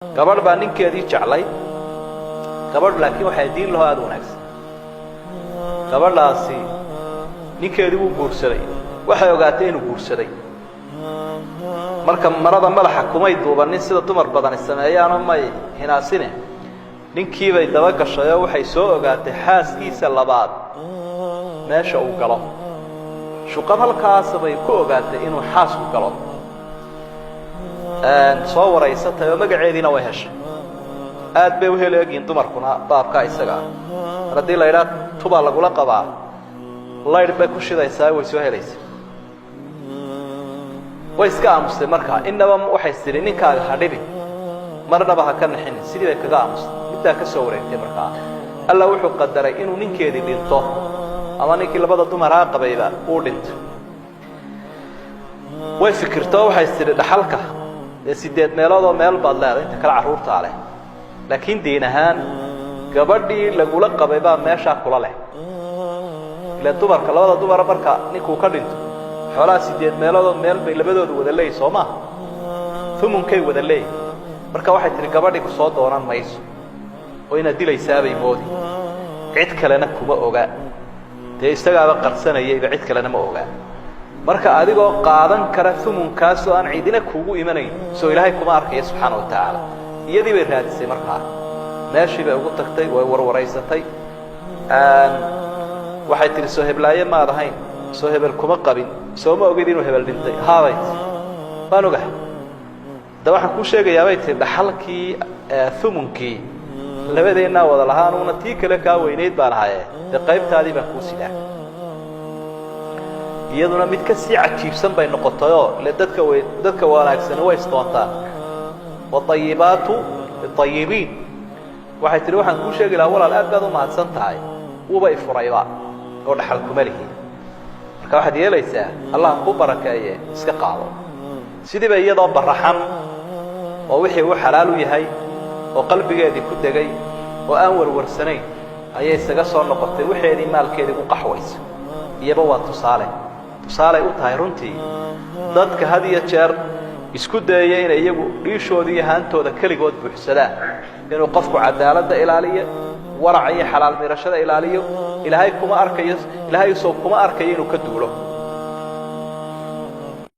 Gabadh baa ninkeedii jeclay. Gabadh laakiin waxay diin laho aada wanaagsan. Gabadhaasi ninkeedii wuu guursaday. Waxay ogaatay inuu guursaday. Marka marada madaxa kumay duubanin sida dumar badani sameeyaanoo may hinaasine. Ninkiibay daba gashay oo waxay soo ogaatay xaaskiisa labaad meesha uu galo. Shuqad halkaas bay ku ogaatay inuu xaasku galo. Soo waraysatay oo magaceediina way heshay. Aad bay uheli egyihin dumarkuna baabkaa isaga ah. Mar haddii la idhaha tubaa lagula qabaa, laydh bay ku shidaysaa, way soo helaysaa. Way iska aamustay markaa. Innaba waxay tidhi, ninkaaga ha dhibin, marnaba ha ka nixinin. Sidii bay kaga aamustay. Middaa ka soo wareegtay markaa, Alla wuxuu qadaray inuu ninkeedii dhinto, ama ninkii labada dumaraa qabayba uu dhinto. Way fikirtoo waxay tidhi, dhaxalka dee sideed meeloodoo meel baad leedahay, inta kale carruurtaa leh, laakiin diin ahaan gabadhii lagula qabay baa meeshaa kula leh. Ila dumarka, labada dumara marka ninkuu ka dhinto, xoolaha sideed meeloodoo meel bay labadooda wada leeyihin, soo maaha? Umunkay wada leeyihin. Marka waxay tihi, gabadhii ku soo doonan mayso oo inaad dilaysaabay moodi, cid kalena kuma oga, dee isagaaba qarsanayayba, cid kalena ma oga. Marka adigoo qaadan kara umunkaasoo aan cidina kuugu imanayn, soo Ilaahay kuma arkaya subxaana wa tacaala? Iyadii bay raadisay. Markaa meeshii bay ugu tagtay, way warwaraysatay. Waxay tihi, soo heblaaye maad ahayn? Soo hebel kuma qabin? Soo ma ogid inuu hebel dhintay? Haabay tii, waan ogahay. Da waxaan kuu sheegayaa, bay tihi, dhaxalkii umunkii labadeennaa wada lahaa, anuguna tii kale kaa weynayd baan ahaye, dee qaybtaadii baan kuu sidaa. Iyaduna mid ka sii cajiibsan bay noqotayoo ile dadka w dadka wanaagsani way isdoontaan, والطيبات للطيبين. Waxay tihi, waxaan kuu sheegi lahaa, walaal, aad baad u mahadsan tahay, wuuba ifurayba oo dhaxal kuma lihi. Marka waxaad yeelaysaa, Allah ku barakeeye, iska qaado. Sidiiba iyadoo baraxan oo wixii uu xalaal u yahay oo qalbigeedii ku degay oo aan warwarsanayn ayay isaga soo noqotay waxeedii, maalkeedii ku qaxwaysa. Iyaba waa tusaale, tusaalay u tahay runtii dadka had iyo jeer isku dayaya inay iyagu dhiishoodii iyo haantooda keligood buuxsadaan, inuu qofku cadaaladda ilaaliyo, waraca iyo xalaal miirashada ilaaliyo. Ilaahay kuma arkayo, Ilaahay soo kuma arkayo inuu ka duulo.